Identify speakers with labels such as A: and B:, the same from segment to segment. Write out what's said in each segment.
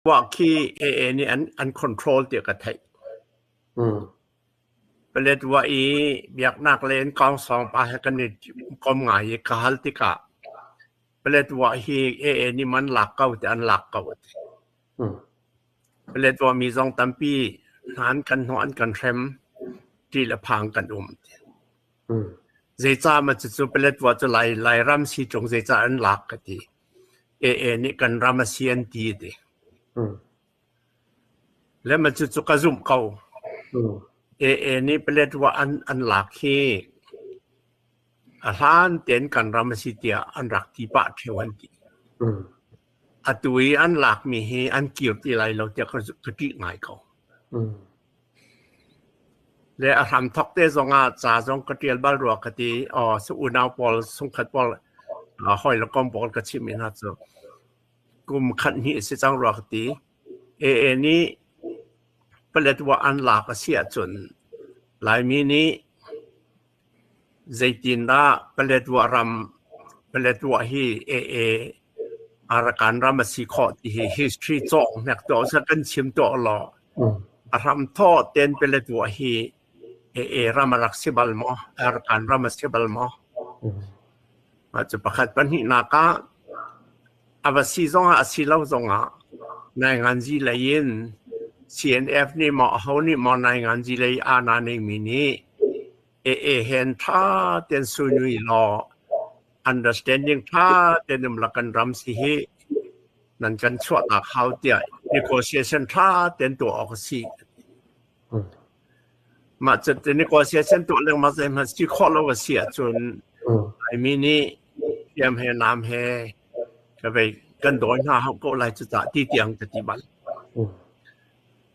A: Wah khi AA nih an control tiah ka theih. Paletwa i biaknak lei in Kaungsawng pa he kan i kom ngai i ka hal tikah Paletwa hi AA nih man lak ko tiah an lak ko a ti. Paletwa mi zong tampi hna an kan hnawh an kan hrem, ṭih le phang kan um ti. Zeicah ma cucu Paletwa cu Lairam si ṭung zeicah an lak ka ti. AA nih kan ram a si an ti ti. Le ma cucu ka zumh ko. AA nih Paletwa an lak hi a hlan tein kan ram a si tiah an rak ti pah ṭheo an ti. Atu i an lakmi hi an kir ti lai lo tiah ka ṭih ngai ko. Le a hramthawk te zongah ca zong ka ṭial bal rua ka ti. Aw, unau pawl, sungkhat pawl, hawi le kom pawl ka chimh hna cu kum khat hnih a si cang rua ka ti. AA nih Paletwa an lak a si ahcun Laimi nih Zeitindah Paletwa ram Paletwa hi AA Arakan ram a si khawh ti hi history cawk hnek tuah usih kan chim tuah law a hramthawh tein Paletwa hi AA ram a rak si bal maw? Arakan ram a si bal maw? Mah cu pakhat pahnihnak ah a va si zongah a si lo zongah Nainganzi lei in CNF nih maw aho nih maw Nainganzi lei aa neimi nih AA hen ṭha tein suinui law understanding ṭha tein um la kan ram si hi nan kan chuahnak hau tiah negotiation ṭha tein tuah awk a si. Mah cu negotiation tuah lengmang zeihmanh si khawh lo a si ahcun Laimi nih hriam he nam he ka vei kan dawi hna hau ko lai cu tah ti tiang ka ti bal.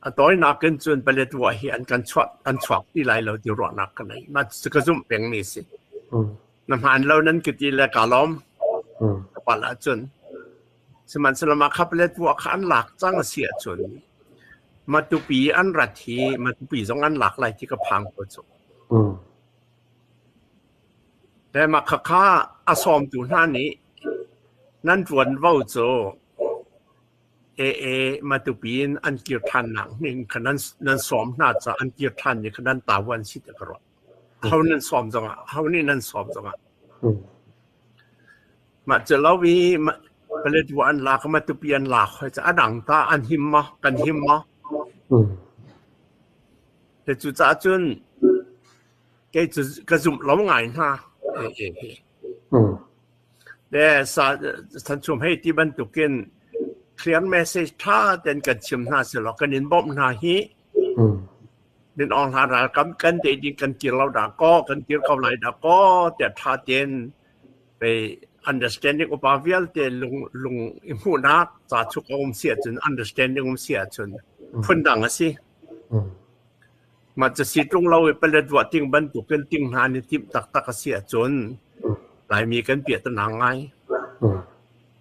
A: A tawinak in cun Paletwa hi an kan chuah an chuak ti lai lo ti ruahnak ka nei. Mah cu ka zumh pengmi si. Na hmaan lo nan ka ti le ka lawm. Ka palh ahcun. Sihmanhsehlaw mah kha Paletwa kha an lak cang a si ahcun Matupi an rat hi Matupi zong an lak lai ti ka phang ko cu. Le mah khakha a sawmtu hna nih nan ṭuanvo cu AA Matupi in an kir ṭhannak hning kha nan sawm hna caah an kir ṭhan ni kha nan tavuan si ti ka ruah. Ho nan sawm zongah, ho nih nan sawm zongah. Mah cu lo i Paletwa an lak, Matupi an lak hoi ca a dang ta an him maw? Kan him maw? Te cu caah cun kei cu ka zumh lo ngai hna. AA hi. Le sa thanchum hei ti bantukin clear message tha ten kan chim hna selaw kan in bawmh hna hi Min Aung Hlaing ralkap kan te ding kan kir lo dah kaw kan kir ko lai dah kaw tiah tha tein pei understanding upa vialte lung lung i hmuhnak ca chuk a um si ahcun understanding um si ahcun phundang a si. Mah cu si ṭung lo i Paletwa ting bantukin ting hna nih timh taktak a si ahcun Laimi kan piahtana ngai.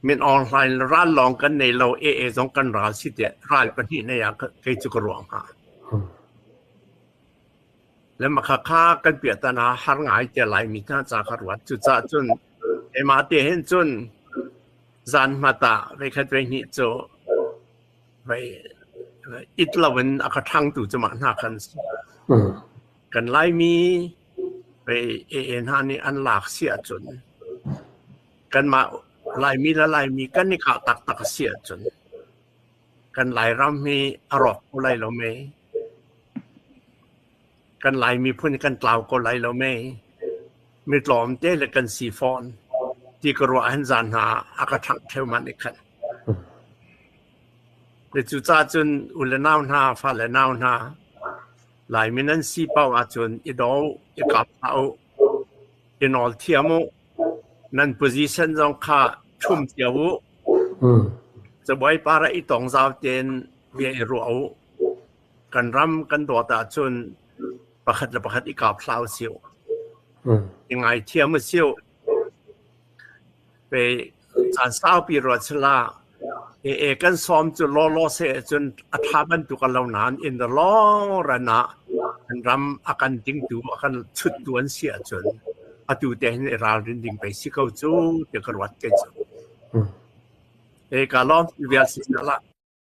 A: Min Aung Hlaing le ral lawng kan nei lo, AA zong kan ral si tiah ral pahnih nei ah kei cu ka ruah hnga. Le makhakha kan piahtana har ngai tiah Laimi hna ca ka ruat. Cucaah cun keimah te hin cun zan hmat ah veikhat veihnih cu vei it loin a ka ṭhangtu cu mah hna khan si. Kan Laimi vei AA hna nih an lak si ahcun kanmah Laimi le Laimi kan i kah taktak a si ahcun kan Lairam hi a rawk ko lai lo mei? Kan Lai miphun kan tlau ko lai lo mei? Mi tlawmte le kan si fawn ti ka ruah hin zan hna a ka ṭhangh ṭheu man i khan. Le cucaah cun u le nau hna, fa le nau hna, Laimi nan si paoh ahcun i daw u, i kap hlah u, i nawl thiam u. Nan position zong kha ṭhum cio u. Cabuai par ah i tong zau tein bia i ruah u. Kan ram kan dawt ahcun pakhat le pakhat i kap hlah usih. I ngaithiam usih. Pe caan saupi ruat sila e kan sawm cu lawlaw se cun a ṭha bantuk a lo nain in the long run ah kan ram a kan dingtu a kan chuttu an si ahcun atu te hin i ralrin ding pei si ko cu ti ka ruat kei cu. E ka lawm vial si la.